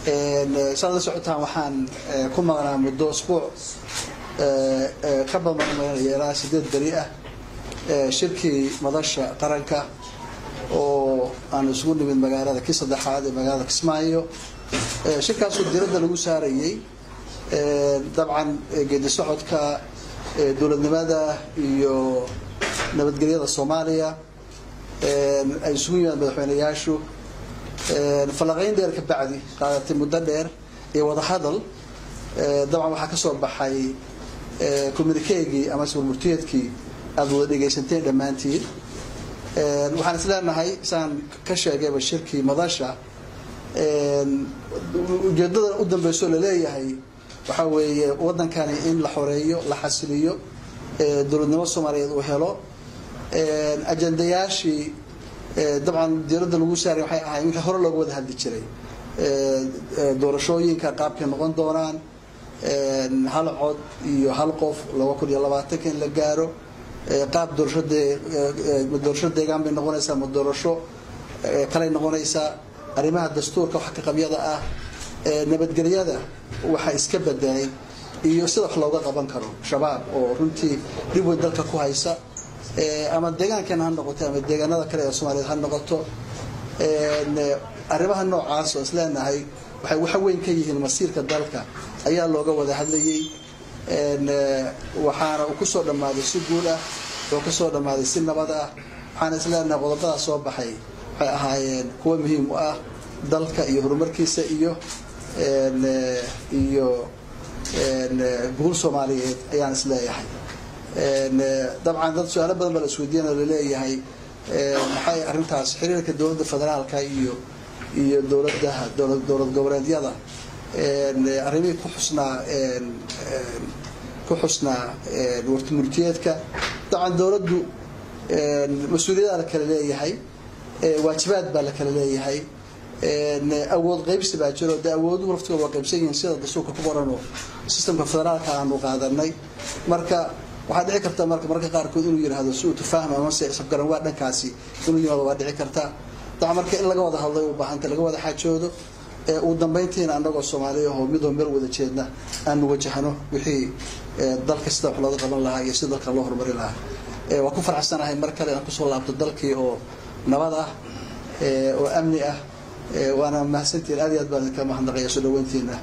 Saad la socotaan, waxaan ku maqnaa muddo usbuuc ka badan maynaya ilaa 8 beri ah shirkii Madasha Qaranka oo aan isugu nimid magaalada kii saddexaad ee magaalada Kismaayo. Shirkaasoo diiradda lagu saarayay dabcan geedi socodka dowladnimada iyo nabadgelyada Soomaaliya, ay isugu yimaad madaxweyneyaashu. Falaqayn dheer ka bacdi, qaadatay muddo dheer iyo wadahadal, dabcan waxaa ka soo baxay communiquegii ama warmurtiyeedkii aada wada dhegaysanteen dhammaantiin. Waxaan is leenahay, saan ka sheegayba shirkii Madasha, ujeedada u dambeyso laleeyahay waxaa weeye waddankani in la xoreeyo, la xasiliyo, dowladnimo Soomaaliyeed uu helo. Ajandayaashii dabcan diiradda lagu saaray waxay ahayd wixii hore looga wada hadli jiray: doorashooyinka qaabkay noqon doonaan, hal cod iyo hal qof 2020-ka in la gaaro, qaab doorasho dee ma doorasho deegaan bay noqonaysaa, ma doorasho kalay noqonaysaa, arrimaha dastuurka waxa ka qabyada ah, nabadgelyada waxa iska bedelay iyo sida wax looga qaban karo Shabaab oo runtii dhib weyn dalka ku haysa, ama deegaankeena ha noqoto ama deegaanada kale ee Soomaaliyeed ha noqoto. Arrimaha noocaas oo isleenahay waxay waxa weyn ka yihiin masiirka dalka ayaa looga wada hadlayay, waxaana uu kusoo dhammaaday si guul ah, wuxuu kasoo dhammaaday si nabad ah. Waxaana isleenahay qodobadaas soo baxay waxay ahaayeen kuwo muhiim u ah dalka iyo horumarkiisa iyo guul Soomaaliyeed ayaan isleeyahay. Dabcan dad su-aalo badan baa la isweydiinao laleeyahay maxay arrintaas xiriirka dowladda federaalka iyo dowladaha dowlad goboleedyada, arrimihii ku xusnaa warmurtiyeedka. Dabcan dowladdu mas-uuliyadaa la kala leeyahay, waajibaad baa la kala leeyahay, awood qaybsi baa jiro. Dee awooduhu laftigooda waa qaybsan yihiin sida dastuurka ku qoranoo systemka federaalka aanu qaadanay. Marka waxaa dhici karta marka mararka qaarkood inuu yidhaahdo si uu tafaahum ama se isafgaran waa dhankaasi inuu yimaado, waa dhici karta. Dabcan marka in laga wada hadlay u baahanta, laga wada xaajoodo, ugu dambeyntiina annagoo Soomaaliya oo midoo meel wada jeedna aanu wajahno wixii dalka sida wax looga qaban lahaa iyo sida dalka loo horumari lahaa. Waa ku faraxsanahay mar kale inaan kusoo laabto dalkii oo nabad ah oo amni ah, waana mahadsantihiin. Aad iyo aad baan idinka mahadnaqaya soo dhaweyntiina.